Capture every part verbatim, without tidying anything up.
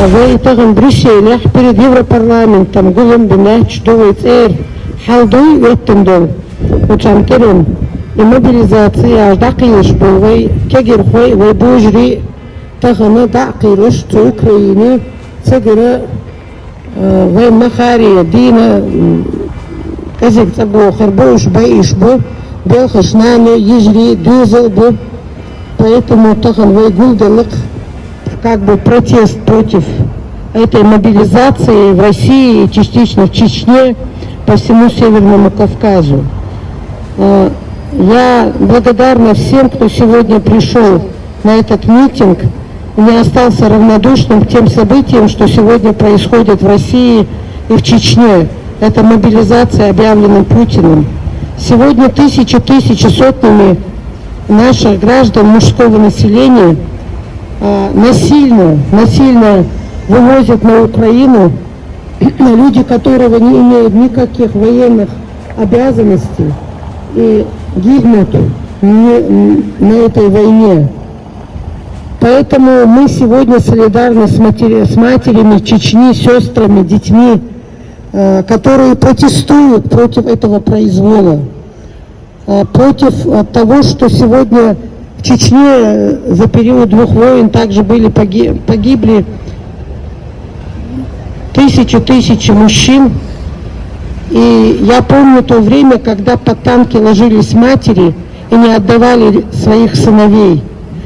Вай тахан Брюсселехь перед Европарламентом гулам бинехь ду вай цӀера хьал дуй оттан дол. Учам керен и мобилизация аж дакъилаш бу вай кегирхой, вай бужри тахан дакъилаш цу Украине цадира, э, вай махари дина, м, казик цабо харбуш бай иш бу, белхаш нано, ижри, дюзел бу. Поэтому тахан вай гулдалак как бы протест против этой мобилизации в России и частично в Чечне, по всему Северному Кавказу. Э, Я благодарна всем, кто сегодня пришел на этот митинг и не остался равнодушным к тем событиям, что сегодня происходят в России и в Чечне. Это мобилизация, объявленная Путиным. Сегодня тысячи, тысячи сотнями наших граждан мужского населения а, насильно, насильно вывозят на Украину люди, которые не имеют никаких военных обязанностей и гибнут не- на этой войне. Поэтому мы сегодня солидарны с, матери- с матерями Чечни, сестрами, детьми, э, которые протестуют против этого произвола, э, против, э, того, что сегодня в Чечне, э, за период двух войн также были поги- погибли тысячи-тысячи мужчин. И я помню то время, когда под танки ложились матери и не отдавали своих сыновей.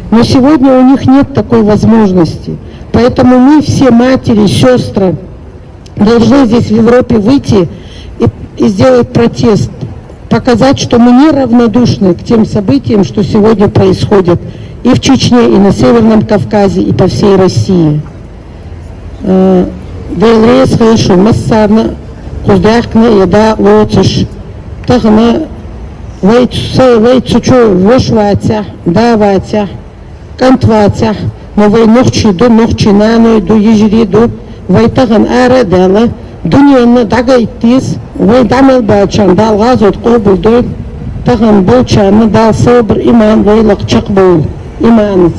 Но сегодня у них нет такой возможности. Поэтому мы все матери, сестры, должны здесь в Европе выйти и, и сделать протест, показать, что мы неравнодушны к тем событиям, что сегодня происходят и в Чечне, и на Северном Кавказе, и по всей России. Э, Делрез хыши массарна куздахна еда лоцыш. Тахна вейц вейцучу вошватя, даватя, кантватя, но вей нохчи ду, нохчи наной ду, ижри ду, вей тахан ара дала, дуньяна дагайтис, вей дамел бачан дал газот къобул дой, тахан болчана дал собр иман вей лакъ чакъ бул иманц.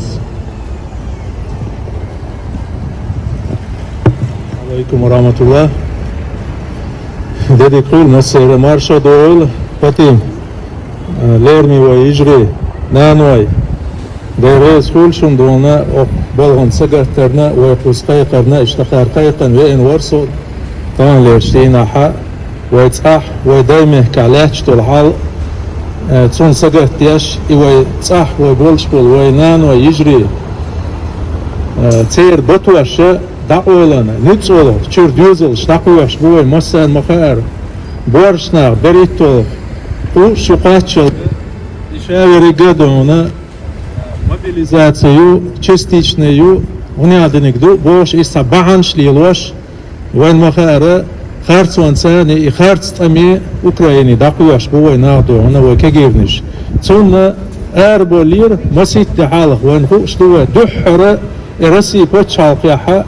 Алейкум ва рахматуллах. Деди кул масера марша дойл патим. Лерми вай ижри наной. Дерез хулшун дона ок болгон сагаттарна вай кус кайкарна иштахар кайкан вейн варсо. Тан лерштина ха. Вай цӀахь, вай даймехкахь лаьтташ долу хьал, э, цунна сагатдеш, и вай цӀахь, вай болуш болу, вай нана, вай йижарий, э, церан батоша дӀакъойлана, нуьцкъала, чуьра доьзалш дӀакхоьхьуш бу вай массарна ма-хаара. Боьрша нах берхӀитталгӀа, кху шу кхаччалц, и ша верриг а дуьйна, мобилизаци ю, частичный ю, хӀунда диниг ду, бохуш, иза цхьа бахьанаш лелош, вайн ма-хаара, харцонца и харц тӀаме Украине дӀакхоьхьуш бу вай нах дуьйна, вай кегийрнаш. Цунна араболлера масийтта хьалха, вайна хууш ду вай, дуьххьара и Россия пачхьалкхехьа,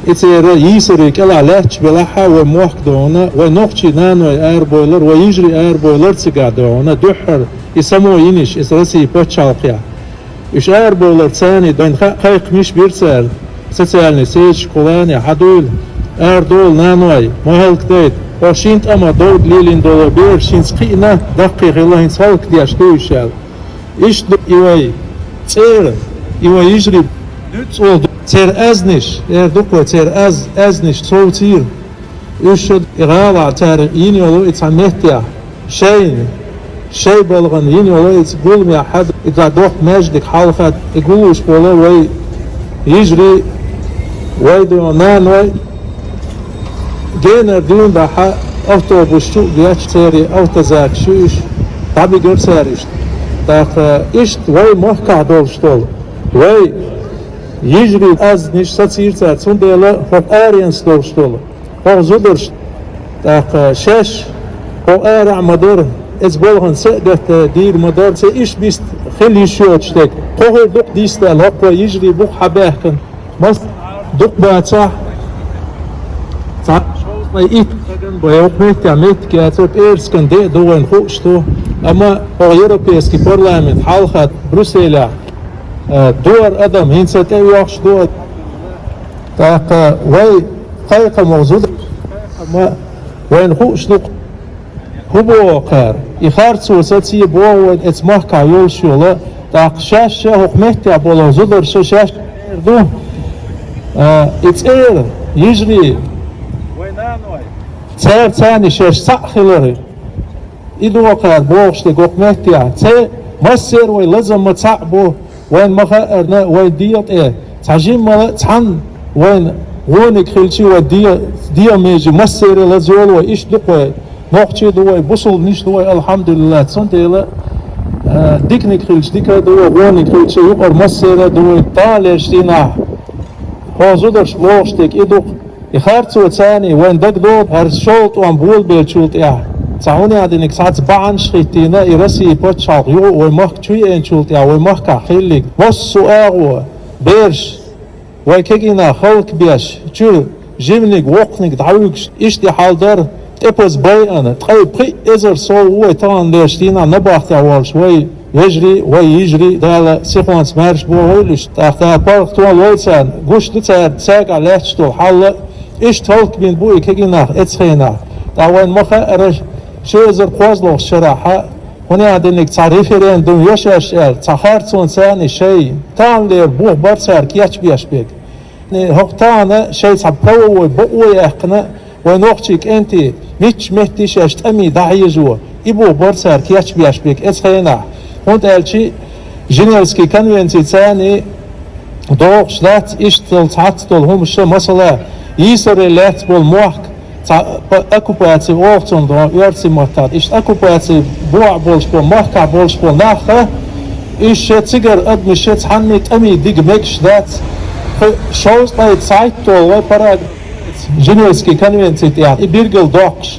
и церан йийсаре кӀелахь лаьтташ белахьа, вай мохк дуьйна, вай нохчий наной арабойлар, вай йижарий арабойлар цигахь дуьйна, дуьххьара и само йинаш, иза Россия пачхьалкхехь. Уьш арабовлар царний дайн ха-, кхайкхамаш бира цара, социальный сеташ кхулане хьадуйла, арадовла наной, ма хӀаллакдайта, хьо шин тӀама довда лелийна долу бераш хӀинца кхиъна, даккхий хилла хӀинца хӀаллакдеш ду уьш аьлла. Иштта ду и вай цӀера, и вай йижарий нуьцкъала ду церан аьзнаш, эр ду-кх вай церан аз-, аьзнаш совцийра. Уьш ша и гӀала цара йина йолу и цхьа меттехь, шайна, шай балгӀана йина йолу и гуламехь хьада, и дӀа доккха маьждиг хьалха, и гулуш болу вай йижарий, вай дуьйна наной, генара дуьйна бахьа автобус чу а гечча церан автозакаш ю уьш, дӀабигира цара иштта. ТӀаккха иштта вай махкахь долуш долу, вай йижарий аьзнаш сацийра цара, цундела хӀокху аренца долуш долу. ХӀокху зударшна, тӀаккха шаьш хӀокху арахь ма дара, иза балхана са а гатта дийр ма дара, ца иштта бист хила йиш йоцуш дерг. Кхо хир дукха дийста аьлла, хӀокху вай йижарий бу-кх хьабаьхкина. Мас дукха бацахь, цхьа шовзткъе итт стагана бен, хӀокху меттехь меттиг яцара, пӀераскан де а ду вайна хууш ду. Амма хӀокху Европейский парламент хьалха Брюсселехь, э, ду хӀара адам, хӀинца тӀе а йоккхуш ду хӀара. ТӀаккха вай кхайкхам боху зуда, кхайкхам вайна хууш ду-кх, хӀун боху кхара. И харцо сацийна боху вайна эцу махкахь йолуш йолу, тӀаккха шаьш а хӀокху меттехь болу зударша шаьш эр ду. А, и цӀера, йижарий, вай наной, цара царний шаьш цхьаъ хилар. И ду-кх кхара бохуш дерг хӀокху меттехь. Цхьа массеран вай лазам ма цхьаъ бу, вайна ма-хаъарна, вайн дегӀан тӀе цхьа жимма а цхьанна вайна вониг хилча, вайн де-, дегӀан меже массеран лазайолу вай. Иштта ду-кх вай, нохчий а ду вай, бусулбанаш а ду вай, алхьамдулиллахӀ. Цундела, а, диканиг хилча дика а ду вай, вониг хилча юкъара массеран а ду вай. Таханлерчу дийнахь хӀокху зударша бохуш дерг и ду-кх. И харцо царний вайн дагадогӀу, хӀара шолгӀа тӀом болабеллачул тӀаьхьа. Цхьа хӀун яа диниг, цхьацца бахьанаш хӀиттийна, и Россин пачхьалкх юха а вайн махка чу еанчул тӀаьхьа, вайн махкахь хилларг массо а агӀо, бераш, вай кегийнах хӀаллакбеш, чуьра жиманиг, воккханиг дӀавуьгуш, иштта и хьал дара, тӀепаза байъина, ткъе пхиъ эзар сов ву вай таханлерчу дийнахь набахтехь волуш вай вежарий а, вай йижарий а. Дала сихонца маьрша бохийла уьш. ТӀаккха Дала паргӀатонал лойла царна, гуш ду цара цаьргахь лаьтташ долу хьал а. Иштта хӀаллакбина бу и кегийнах эцу хенахь. ТӀаккха вайна ма-хаъара, ши эзар кхозлагӀчу шарахь, хӀун яа диниг, цхьа референдум йо шаьш аьлла, цхьа харцонца царний шайн таханлера бух бара цара кечбеш берг. ХӀокху тахана шайн цхьа правовой бакъо а яьккхина, вайн нохчийн кӀентий муьлххачу метте шаьш тӀаме дӀахьежо, и бух бара цара кечбеш берг эцу хенахь. ХӀунда аьлча Женевский конвенци царний дохуш дац иштта долу цхьацца долу хӀумаш а, масала, йийсаре лаьцна болу мохк, цхьа па-, оккупаци олу цунах оьрсийн маттахь. Иштта оккупаци бохь болуш болу, махкахь болуш болу нах а, уьш а, цигара адамаш а цхьанна а тӀаме дига мегаш дац. Кху-, шовзткъе ткъе цхьайтта долу вай параграф Женевский конвенци тӀехь, и билгалдоккхуш.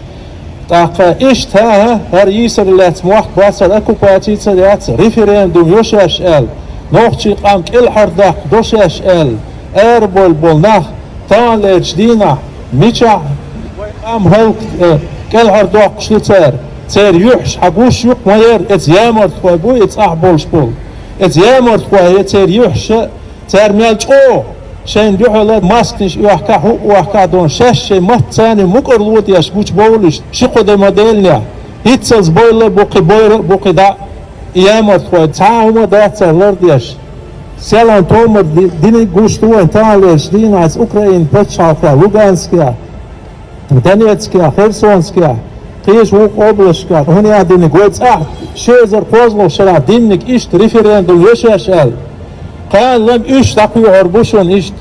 ТӀаккха иштта, хӀа-хӀа, хӀара йийсаре лаьцна мохк бацара, оккупаци ца яц, референдум йо шаьш аьлла, нохчийн къам кӀелхьардаккха до шаьш аьлла, арабевлла болу нах таханлерчу дийнахь мичахь вайн къам хӀаллак-, э, кӀелхьардоккхуш ду цара? Церан юьхьаш хьан гуш ю-кх, ма яра, эцу ямартхой бу и цӀахь болуш болу. Эцу ямартхой, церан юьхьаш а, цара мел чӀогӀа шайна дуьхьал а масканаш оьхкахь, хӀуъа оьхкахь а долу, шаьш шайн матта царна мукӀарло деш гучубовлуш, ши-кхо де ма-деллинехь, хӀинццалц бойла а бу кхин, бойра а бу кхин дӀа, и ямартхой, цхьа а хӀума а дац цара лардеш. Селхана томар ди-, диниг гуш ду вайн таханлерчу дийнахь Украинан пачхьалкхехь, Луганскехь, Донецкехь, Херсонскехь, кхечу вукху областашкахь, хӀун яа диниг, вай цӀахь ши эзар кхозлагӀчу шарахь динниг иштта референдум йо шаьш аьлла. Кхана лам уьш дӀакхоьхьур бу шуна иштта.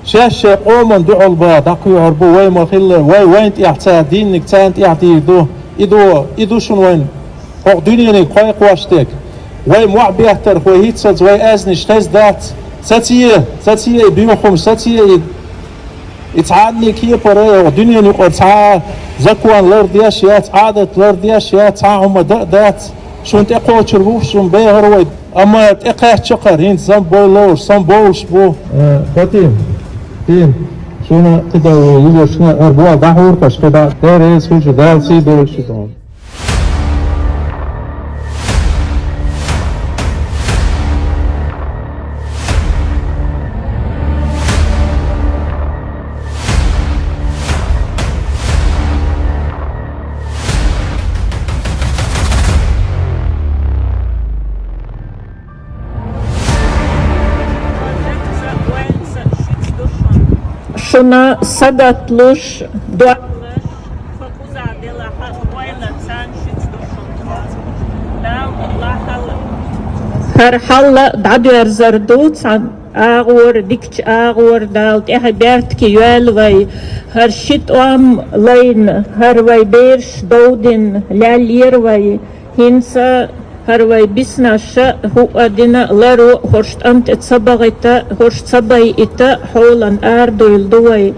Шаьш шайн къоман дуьхьал бан дӀакхоьхьур бу, вай ма-хиллара, вай вайна тӀехь цара динниг, царна тӀехь дийр ду. И ду, и ду шуна вайн хӀокху дуьнениг кхойкхош дерг. Вай мохь беттарх, вай хӀинццалц, вай аьзнаш хезна дац. Сацае, сацае и буьйхамаш, сацае и, и цхьанне кепара, хӀокху дуьненан юкъара цхьа а закон лардеш яц, Ӏадат лардеш яц, цхьа а хӀума дан а дац. Шуна тӀекхочур бу шуна бехар вай, амма тӀекхаьчча кхара, хӀинца зам бой ловш, зам бовлуш бу. Э, Фатим, Тим, шуна кхидӀа ву юьгашна, ара боху дӀахьуркаш кхидӀа, Дела реза хуьлуш, Дала сий долуш ду. Шуна сагатлуш, до- ХӀара хьал дӀадоьрзур ду, цхьа агӀор, дикачу агӀор, Дала тӀаьхье беркате йойла вай. ХӀара ши тӀом лайна, хӀара вай бераш довдина, леллера вай. ХӀинца хӀара вай биснаш а, хӀуъа дина а, лар а хӀорш тӀам тӀе ца бахийта, хӀорш ца байита, хьолан арадуьйла ду вай.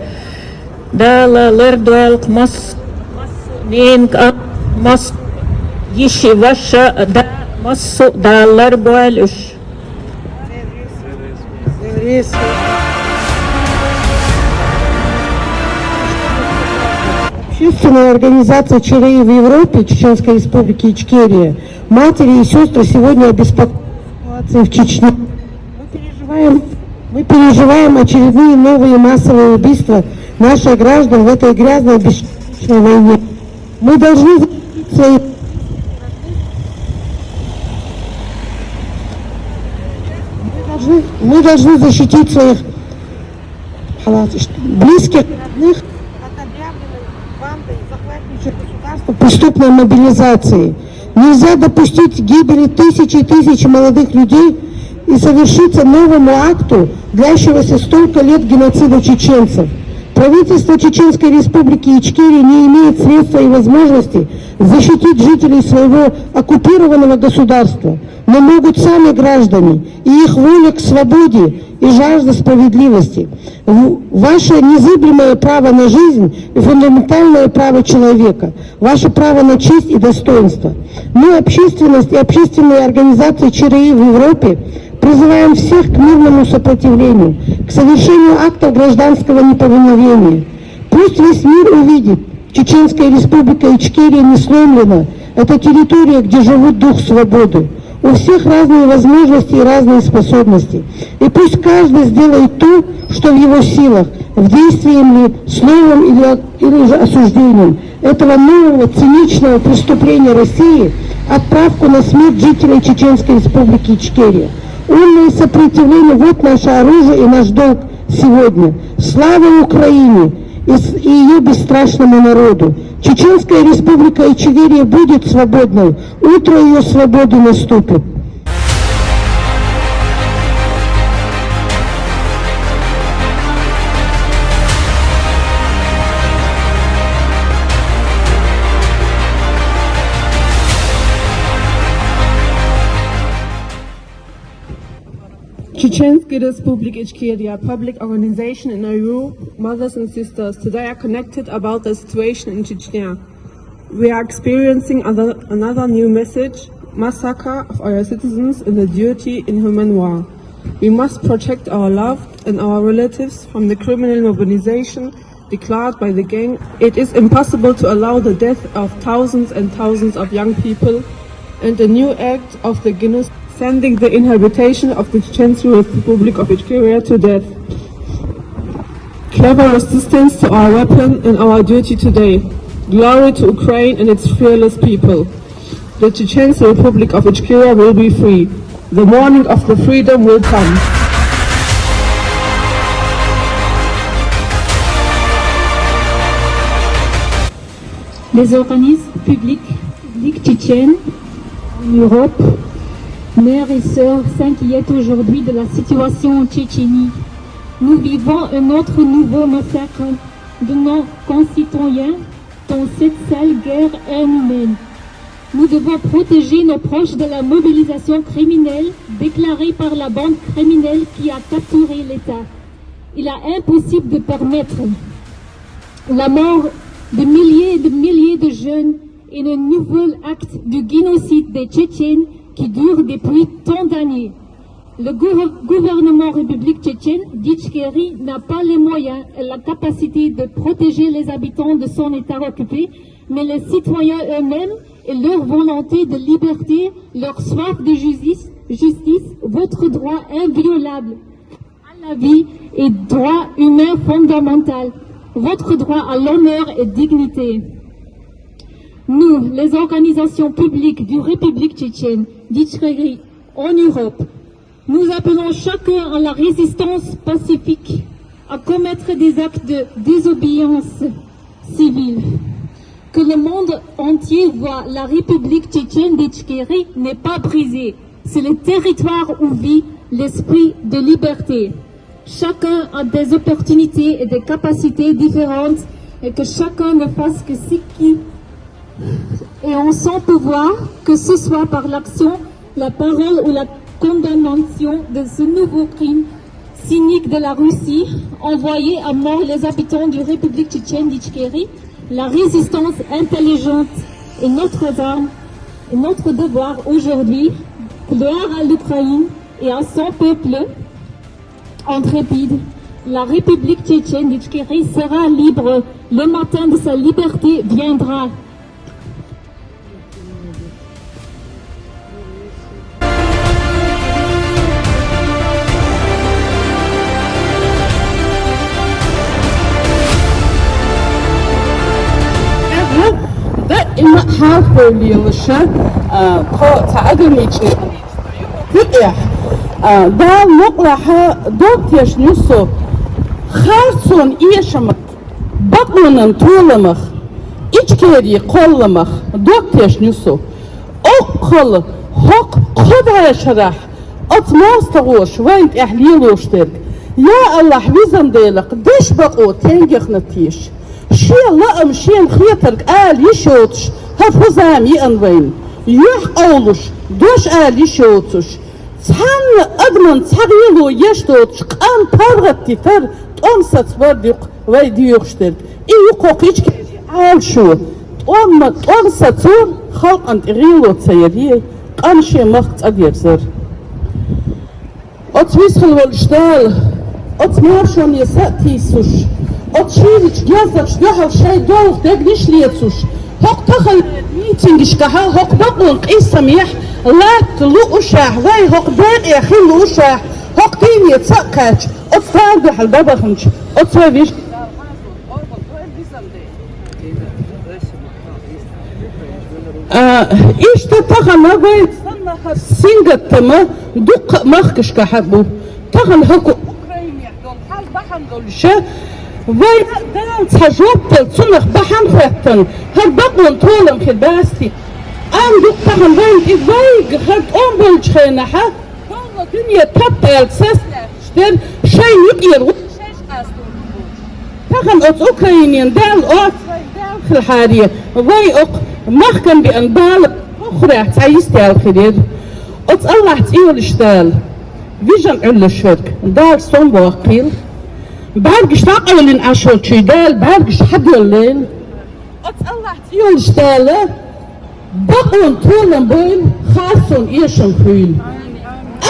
Дала лардойла-кх массо а, массо а ненан кӀант, массо а йиши, ваша, да, массо а Дала ларбойла уьш. Общественная организация Чирей в Европе Чеченской Республики Ичкерия. Матери и сестры сегодня обеспокоены ситуацией в Чечне. Мы переживаем Мы переживаем очередные новые массовые убийства наших граждан в этой грязной, бесчеловечной войне. Мы должны защитить своих, мы должны, мы должны защитить своих близких, родных от объявленной бандой захватнического государства преступной мобилизации. Нельзя допустить гибели тысяч и тысяч молодых людей и совершиться новому акту, длящегося столько лет, геноцида чеченцев. Правительство Чеченской Республики Ичкерия не имеет средства и возможности защитить жителей своего оккупированного государства, но могут сами граждане, и их воля к свободе и жажда справедливости. В-, ваше незыблемое право на жизнь и фундаментальное право человека, ваше право на честь и достоинство. Мы, общественность и общественные организации ЧРИ в Европе, призываем всех к мирному сопротивлению, к совершению актов гражданского неповиновения. Пусть весь мир увидит, Чеченская Республика Ичкерия не сломлена. Это территория, где живут дух свободы. У всех разные возможности и разные способности. И пусть каждый сделает то, что в его силах, в действием ли, словом или, или же осуждением этого нового циничного преступления России, отправку на смерть жителей Чеченской Республики Ичкерия. Умное сопротивление — вот наше оружие и наш долг сегодня. Слава Украине и с-, и её бесстрашному народу! Чеченская Республика Ичкерия будет свободной. Утро её свободы наступит. Чеченская Республика Ичкерия, public organization in Europe, mothers and sisters, today are connected about the situation in Chechnya. We are experiencing another, another new message, massacre of our citizens in the duty in human war. We must protect our loved and our relatives from the criminal mobilization declared by the gang. It is impossible to allow the death of thousands and thousands of young people and a new act of the genocide, sending the inhabitation of the Chechen Republic of Ichkeria to death. Clever resistance to our weapon and our duty today. Glory to Ukraine and its fearless people. The Chechen Republic of Ichkeria will be free. The morning of the freedom will come. Les organismes publics, publics tchétchènes en Europe, mères et sœurs s'inquiètent aujourd'hui de la situation en Tchétchénie. Nous vivons un autre nouveau massacre de nos concitoyens dans cette sale guerre inhumaine. Nous devons protéger nos proches de la mobilisation criminelle déclarée par la bande criminelle qui a capturé l'État. Il est impossible de permettre la mort de milliers et de milliers de jeunes et un nouvel acte de génocide des Tchétchènes qui dure depuis tant d'années. Le gouver-, gouvernement République tchétchène d'Ichkérie n'a pas les moyens et la capacité de protéger les habitants de son État occupé, mais les citoyens eux-mêmes et leur volonté de liberté, leur soif de justice, justice, votre droit inviolable à la vie et droit humain fondamental, votre droit à l'honneur et dignité. Nous, les organisations publiques du République tchétchène d'Ichkérie en Europe, nous appelons chacun à la résistance pacifique, à commettre des actes de désobéissance civile. Que le monde entier voit, la République tchétchène d'Ichkérie n'est pas brisée. C'est le territoire où vit l'esprit de liberté. Chacun a des opportunités et des capacités différentes et que chacun ne fasse que ce qui est en son pouvoir, que ce soit par l'action, la parole ou la condamnation de ce nouveau crime cynique de la Russie, envoyer à mort les habitants de République tchétchène d'Ichkérie. La résistance intelligente est notre arme et notre devoir aujourd'hui. Gloire à l'Ukraine et à son peuple intrépide. La République tchétchène d'Ichkérie sera libre. Le matin de sa liberté viendra. Ма хьалхбовлийлаша, а, тхо ца ограниченный юкъехь, а, Дала мукъалахь дог тешна ю со, харцонан эшамах, бакъонан толамах, Ичкерин кхолламах дог тешна ю со. Оккхал хӀокху кхо бӀе шарахь оцу мостагӀоша вайна тӀехь лелош дерг. Я АллахӀ, везан Дела, деш бакъо тенге хӀунда теша? Шен лаам шена хетарг ала йиш йоцуш, хӀара хӀу зама еана вайна. Юьхь къовлуш, дош ала йиш йоцуш, цхьанна адаман цхьа гӀело еш доцуш, къам паргӀатдитар, тӀом сацабар ду-кх вай доьхуш дерг. И ю-кх хӀокху Ичкерин Ӏалашо. ТӀом ма, тӀом сацо халкъана тӀе гӀело ца яре, къам шен махка цӀа дерзар. Оцу висхала волуш Дала, оцу маршоне са а тийсуш, оцу шийлачу гезачу дуьхьал шайн долу дегнаш лецуш, хӀокху таханлерчу митингашкахь, хӀокху бакъонан къийсамехь латта луушехь, вай хӀокху декъе хила луушехь, хӀокху дийне ца а кхаьчча, оцу Дала дуьхьал дӀабаханчу оцу вай виш А, иштта тахана вайн санна хӀара сингаттам дуккха а махкашкахь а бу. Тахана хӀокху Украинехь долу хьал бахьана долуш, вайна Дала цхьа жоп делла, цунах бахьана хӀоьттина, хӀара бакъонан толам хир дац те. Амма дукха тахана вайна тӀе вайга хӀара тӀом болчу хенахь, долла дуьне таппа аьлла саслаьхкаш дерг шайна юкъера ву шайша къастор. Тахана оцу Украинин Дала оцу вайн Дала хилахьара, вай окху махкана беана бала бохурехь цхьа йист яьлла хир яра. Оцу АллахӀ цӀе йолуш Дала вижна Ӏуьллуш верг Дала сом воккхийла. БӀаьргаш дӀакъевлина Ӏаш волчуьнга Дала бӀаьргаш хьадоьллийла. Оцу АллахӀ цӀе йолуш Дала бакъонан толам бойла, харцонан эшам хуьйла.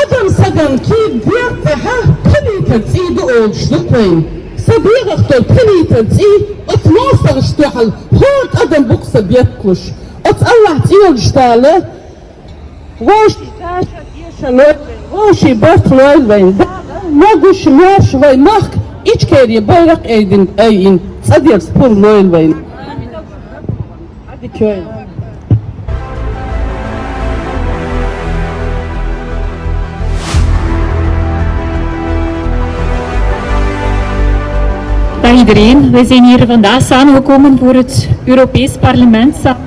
Адам сагана кийра дегӀ тӀехь пхийтта цӀий ду олуш ду-кх вайна. Сан дегӀах долу пхийтта цӀий оцу мостагӀашна дуьхьал хӀора адам бу-кх сан бехкалуш. Оцу АллахӀ цӀе йолуш Дала вовшийн дашар эшар лойла вайна, вовшийн барт лойла вайна. Дала могуш, маьрша вайн махка Ичкерин байракх айдина, айина, цӀа дерза пурба лойла вайна. Dag iedereen. Wij zijn hier vandaag samengekomen voor het Europees Parlement samen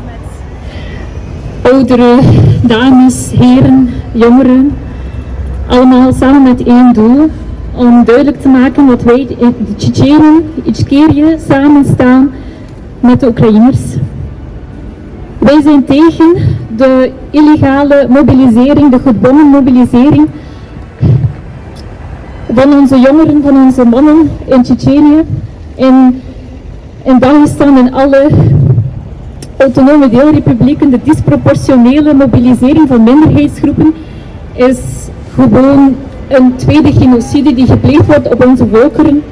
met ouderen, dames, heren, jongeren. Allemaal samen met één doel, om duidelijk te maken dat wij, de Tsjetsjenen, Ichkerië, samen staan met de Oekraïners. Wij zijn tegen de illegale mobilisering, de gedwongen mobilisering van onze jongeren, van onze mannen in Tsjetsjenië, in, in Dagestan en alle autonome deelrepublieken. De disproportionele mobilisering van minderheidsgroepen is gewoon een tweede genocide die gepleegd wordt op onze volkeren.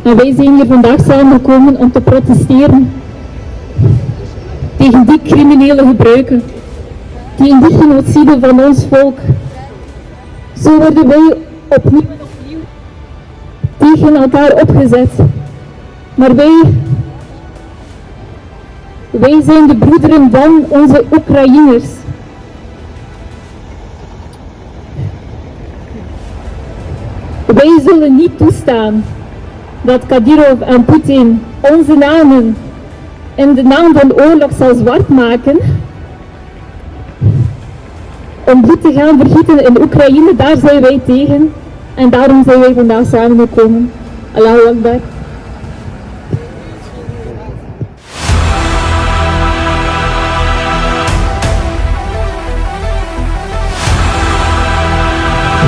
En wij zijn hier vandaag samengekomen om te protesteren tegen die criminele gebruiken, tegen die genocide van ons volk. Zo worden wij opnieuw en opnieuw tegen elkaar opgezet. Maar wij, wij zijn de broederen van onze Oekraïners. Wij zullen niet toestaan dat Kadyrov en Poetin onze namen en de naam van de oorlog zal zwart maken om bloed te gaan vergieten in Oekraïne. Daar zijn wij tegen en daarom zijn wij vandaag samengekomen. Allahu Akbar.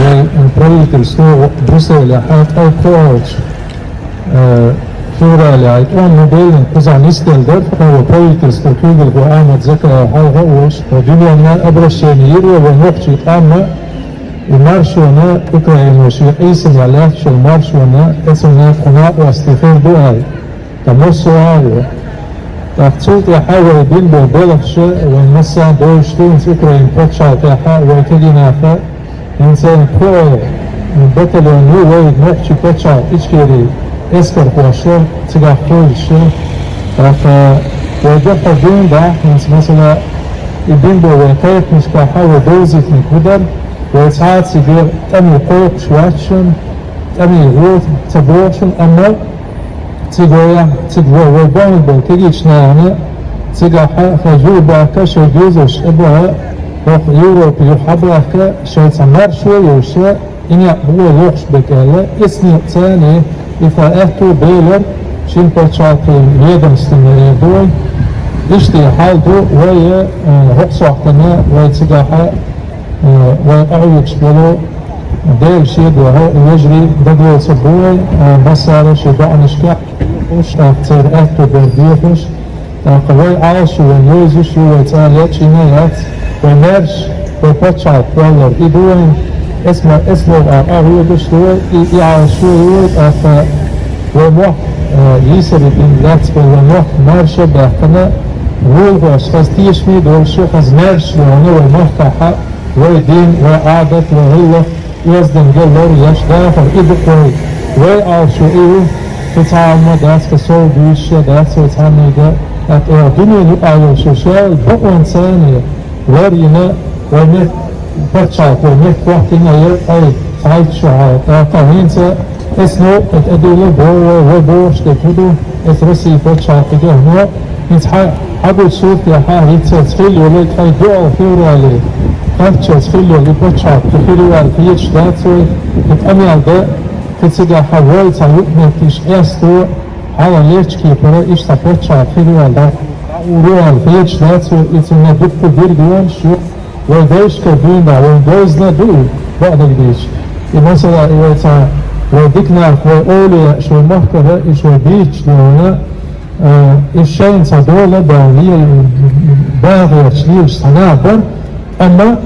Вайн правительство Брюсселехь хьалха кху олучу, э, февралехь тӀом ма беллина кхузахь нисделла дара, тхо правительство куьйгалхо Ахьмад Закаев хьалха а волуш, тхо дуьненна обращение йира вайн нохчийн къам а, и маршонна, Украино шен къийсамехь лаьтташ йолу маршонна, эцунна кху накъостий хир ду аьлла. Ткъа массо а ву. ТӀаккха цул тӀаьхьа вай бина болу белхаш, вайн массарна а бовзуш ду хӀинца Украин пачхьалкхехь а, вай кегий нах а, хӀинца кху батальон ю вай нохчийн пачхьалкхан Ичкерин эскархоша, цигахь кхуллуш. ТӀаккха Вай духхьал дуьйна дахьа хӀинца, масала, и бин бо вай кхайкхинашкахьа вай довзийтинарг хӀу дара, вай цхьа а цигара тӀаме кхойкхуш вац шун, тӀаме гӀо ца боху шун, амма цига вай, цига вай, вай бахьана болу кегийчу нахана цигахьа хазур баккха шайн доьзалш тӀебаха, хӀокху Европа юххьа баккха шайн цхьа маршо а йолуша, и некъ бу вай лохуш берг аьлла, эцнийн царний и тхан аьтту белар шина пачхьалкхийн ведомстве ма эр ду вай. Иштта хьал ду вай, э, хӀокху сохьтана вай цигахьа, э, вай къахьоьгуш болу Дела шега вахьа и вежарий дагавоьлца бу вай, э, массара ши доӀанашка, уьш тӀаккха церан аьтту бер дехуш, тӀаккха вай Ӏалашо вайн йовзуш ю, вай цӀа лечкъийна яц, вай маьрша, вай пачхьалкх кхоллар и ду вайн, эс ма-, эс лов а къахьоьгуш ду вай, и, и Ӏалашо ю вай, тӀаккха вай мохк, э, йийсаре бина лаьцна болу вай мохк марша а баьккхина, вуьйлахошца хаза тешаме а долуш, хаза маьрша а вахана вай махкахьа, вай дин, вай Ӏадат, вай гӀиллакх, оьздангалла лар еш дахар и ду-кх вай. Вай Ӏалашо и ю, кхин цхьа хӀума дац, кхин сов буьйсуш а дац вай цхьаннега, тӀаккха дуьненан юкъахь йолуш ша бакъонца царний лар йина, вай мет-, пачхьалкх вай меттахӀоттийна яра, ай, цхьайтта шо хьалха, тӀаккха хӀинца эс новкъа тӀедуьллу боху вай, вай бохуш дерг хӀун ду, эс Россия пачхьалкх дехно, хӀинца хьа-, хьагучу суртехьа хӀинцалц хилла йолу, ткъе доьалгӀа феврале кхаччалц хилла йолу и пачхьалкх кхин хир ю аьлла хеташ дац вай, и къамел дан, кхин цигахьа вай цхьа юкъаметтигаш къесто, хьала лечкъийпара иштта пачхьалкх хир ю аьлла дӀа-, дӀа ур ю аьлла хеташ дац вай, и цунна дуккха дирг лонаш ю. Вай дайшкара дуьйна вайна довзна а ду и, бакъдерг дийцича. И масала, и вай цхьа, вай дика нах, вай овлияаш вай махкара, и шайн бийцича дуьйна, а, и шайна цхьа дола а бан ле-, багӀерчу лелаш цхьа нах бара, амма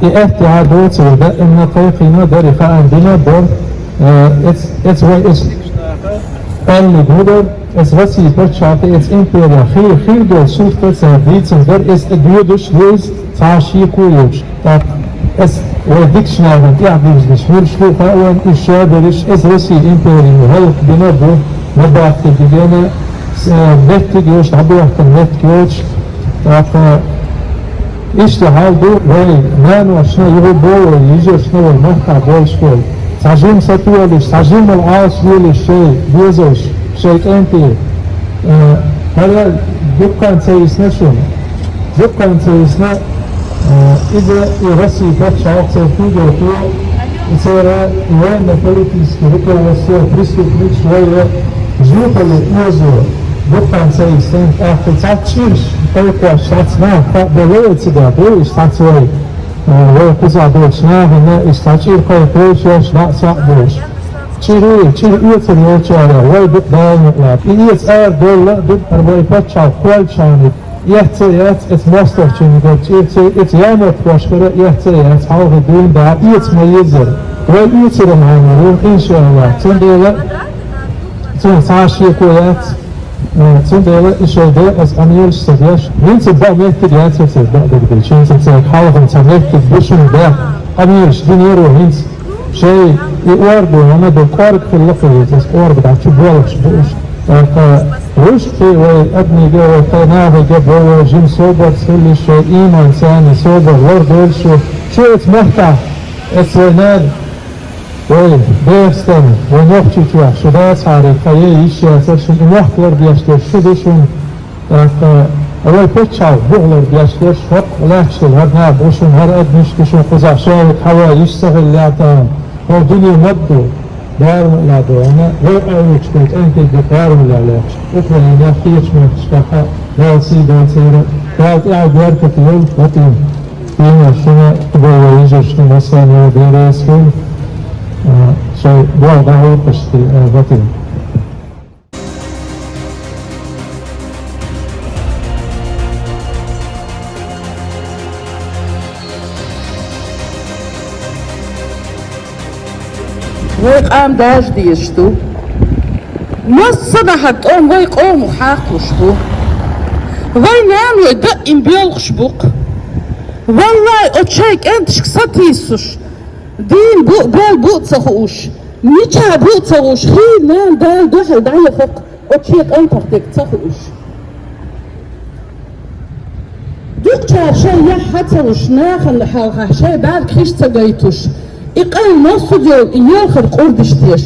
и аьттехьа доцург даимна кхайкхийна а дара, и хаам бина а бара, а, эц-, эц вай эс аьллиг хӀун дара, эс Россия пачхьалкх, эс империя хи-, хир долу сурт цара дийцина дара, эс тӀе доьдуш деза цхьа а шеко а йолуш. ТӀаккха эс вай дикачу нахана тӀаьхьадирзинарш хӀорш ду хаьа вайна, уьш ша берриш, эс Россия империна хӀаллакбина а бу, набахти дигена, с-, э, меттиг а йолуш, дӀабоьхкина меттиг йоцуш. ТӀаккха иштта хьал ду вай наношна, юха боху вай йижаршна, вай махкахь болуш болу. Цхьа жима сатоьллуш, цхьа жимма Ӏалаш лелаш шайн доьзалш, шайн кӀентий. Э, хӀара дуккха а ца йисна шуна. Дуккха а ца йисна, э, иза и Россия пачхьалкх, церан куьйгалхо, и церан военно-политический руководство, преступникаш вай жопале озо, дуккха а ца йисна, тӀаккха цхьацца чӀираш кхайкхош, цхьацца нах кхаъ бан ло вай цигахь, бу иштта цхьацца вай, э, вай кхузахь долчу нахана, иштта цхьа чӀир кхайкхош, дӀа а схьа а болуш. ЧӀири, чӀир оьцур йолчара, вай дукха Дала мукъ лаьтта. И эца ара долла а ду, хӀара вай пачхьалкх кхоьллинчу хенахь эцна а яц, эца мостагӀчунна гар чӀир ца, эца ямарткъошкара эцна а яц, хьалха дуьйна дӀа эца ма езара. Вай оьцур а ма ву, иншаАллахӀ. Цундела цунах цхьа а шеко яц. Э, цундела и шайн декъаза къамелаш ца деш, хӀинца бан меттиг яц оцу бакъдерг дийцича, хӀинца цаьрга хьалхана цхьа меттиг бу шуна бехк, къамелаш динера ву хӀинца. Шайн и ордо хӀума ду, кӀорга хилла кхузахь, иза кӀорга дӀа чу болуш бу уьш. ТӀаккха вуьшта кхин вай адамига, вай кхин нахига бо вай жима собарца хилла, шайн ийманца царна собар лардойла шу. Шу эца махкахь, эца вай нана, вай БехӀстана, вай Нохчийчохь шу дацахьара, тхан е йиш яцара шуна, и мохк лардеш дерш шу ду шуна. ТӀаккха вай пачхьалкх бухалар беш дерш хӀокху лаьтташ долу хӀара нах бу шуна, хӀара адамаш ду шуна кхузахь, шайга хьаван йиш ца хилла лаьттахь, хӀокху дуьне ма-дду, барамал а ду хьуна, вай къахьоьгуш долу кӀентий ду барамал а лаьтташ. Украинехь, кхечу мехкашкахь а Дала сий дойла церан, Дала тӀаьхье беркате йойла, ватин. Дийна шуна, вай йижаршна, массарна а Дела реза хуьлда, а, шайн болх дӀахьо-кх аша, а, ватин. Вай къам дажа дезаш ду. Массанхьа тӀом вай къомах хьакхалуш бу. Вай наной даим боьлхуш бу-кх. Валлай, оцу шайн кӀенташка сатийсуш, дийна бу а, бал бу а ца хууш, мичахь бу а ца хууш, хийра нана Дала дуьхьал дӀаяхо-кх, оцу шен кӀантах дерг ца хууш. Шоай яхь хьа ца луш, нахана хьалха шоай бӀарг хиш ца гайташ, и къам массадолу и йохар къурдаш деш.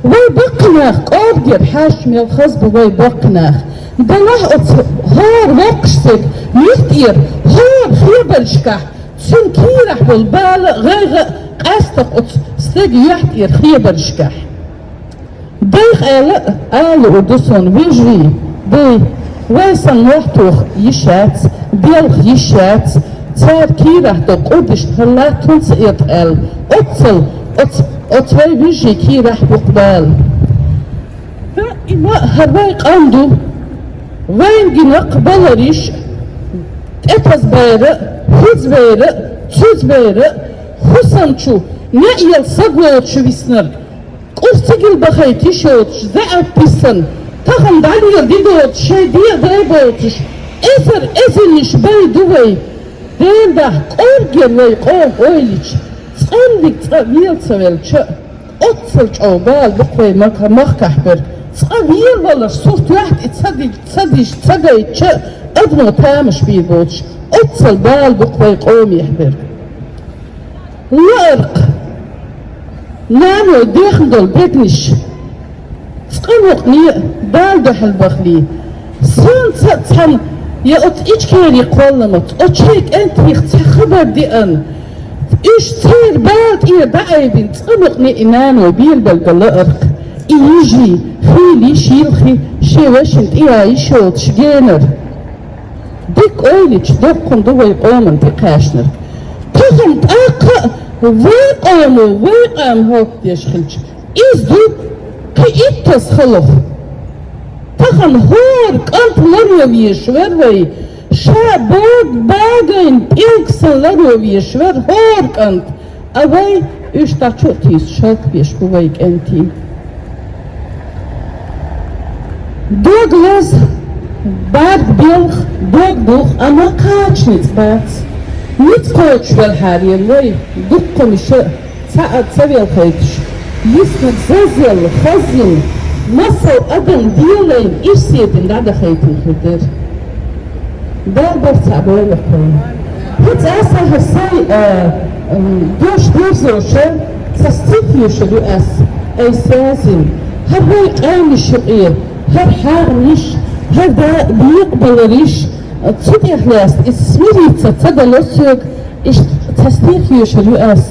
Вай баккхий нах кӀоргера хьаьжча мел хаза бу вай баккхий нах. Делахь оцу хӀора воккхачу стеган муьтӀера хӀора хебаршкахь, цуьнан кийрахь болу бала а, гӀайгӀа а къаьстах оцу стеган юьхь тӀера хебаршкахь. Дайх аьлла а ала луур ду суна, вежарий, дай, вай сан мохь тоха йиш яц, белха йиш яц, цара кийрахь долу къурдашна хӀара латта хӀунда ца эта аьлла, оццул, оц-, оцу вай вежарийн кийрахь бу-кх бала. Даима а хӀара вай къам ду, вайна гина-кх баларш а, тӀетазбайра а, хӀузбайра а, цуьзбайра а, хӀусамчу неӀел саг воцуш виснарг. КӀур цигил бахайта йиш йоцуш, заьӀап биссина, тахана дӀалела де доцуш, шайн дегӀ дай боцуш, эзар эзарнаш бай ду вай. Делан дуьхьа кӀоргера вай къоман ойла йича, цкъа а цкъа вела ца велча а, оццул чӀогӀа бала бу-кх вай мах-, махкахь берг. Цкъа велавалар сурт юьхь тӀе ца ди-, ца дижа, ца гайтча а, адамо тамаш бийр боцуш, оццул бала бу-кх вай къомехь берг. Лаарх, наной дехна долу дегнаш, цкъа мукъане а Дала дуьхьал бахале, сонца а цхьаьна я оцу Ичкерин кхолламаца, оцу шайн кӀентех цхьа хабар деана, уьш церан бала тӀера дӀаайбина, цкъа мукъане а и наной белабелла лаарх, и йижий, хийла йиш йилхи, шен вешина тӀе ян йиш йоцуш генара. Дика ойла йича, доккхун ду вай къоман тӀекхаьчнарг. Тахана тӀаккха а вай къомо, вай къам хӀоттадеш хилча, иза ду кхин иттаза халох. Тахана хӀора кӀант ларван везаш вара вай, ша бог багайна пӀелг санна ларван везаш вара хӀора кӀант. А вай уьш дӀа чу а тийсаш хӀаллакбеш бу вай кӀентий. Дог лаза, бӀарг белха, дог буха, амма кхача ницкъ бац. Ницкъ кхочуш велахьара вай, дуккха миша, цхьа а ца велхайташ, йиснарг зазъелла, хазйина, масал адам делайна, ирсе дина дӀадахайтина хир дара. Дала барт цхьаъ бойла кхунна. ХӀинца аса хӀара сайн, а, м, дош дерзоша, цхьа стих йоьшур ю ас, айса язйина. ХӀара вай къаьмнаш юкъе, хӀара хьагӀнаш, хӀара да бекъабаларш, цу тӀехь лаьцна иза смириться ца дало соьга, иштта цхьа стих йоьшур ю ас.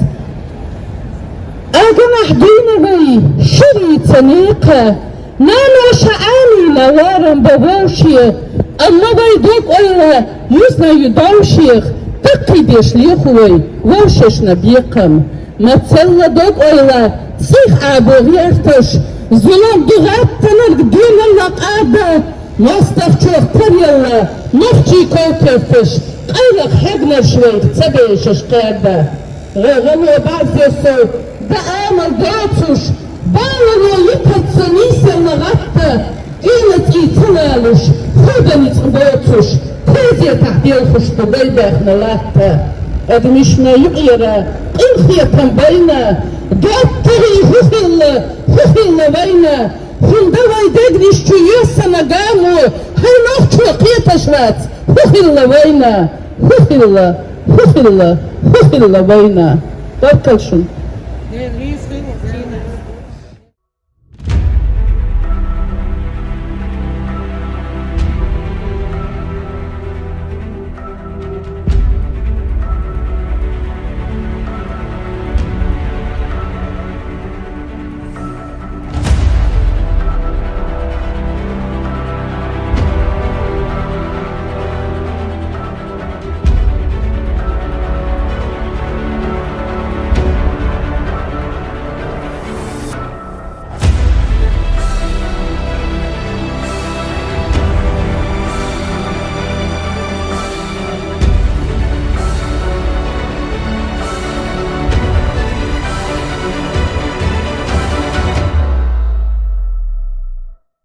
Аганахь дуьйна вай, шуьрийца некха, наноша Ӏамийна ларам бан вовше, амма вай дог-ойла юьзна ю довшех, даккхийдеш леху вай вовшашна бекхам. Мацалла дог-ойла цӀих Ӏабо гӀерташ, зулам ду гӀаттанарг дуьйналла къада, мостагӀчох таръелла нохчий ков тевташ, къайлаха хьегнарш вайх ца бешаш кхаьрда. ГӀе-, гӀало бӀарзе сов, дан амал доцуш, балано йитаца нийсалла гӀатта, ийла цӀий ца лалуш, хурдан ницкъ боцуш, тезетахь делхуш ду гай баьхна латта. Адамашна юкъера къинхетам байна, доттагӀий хӀун хилла, хӀун хилла вайна, хӀунда вай дегнаш чу йоьссана гамо, хӀай нохчо кхеташ вац, хӀун хилла вайна, хӀун хилла, хӀун хилла, хӀун хилла вайна. Баркалла шуна.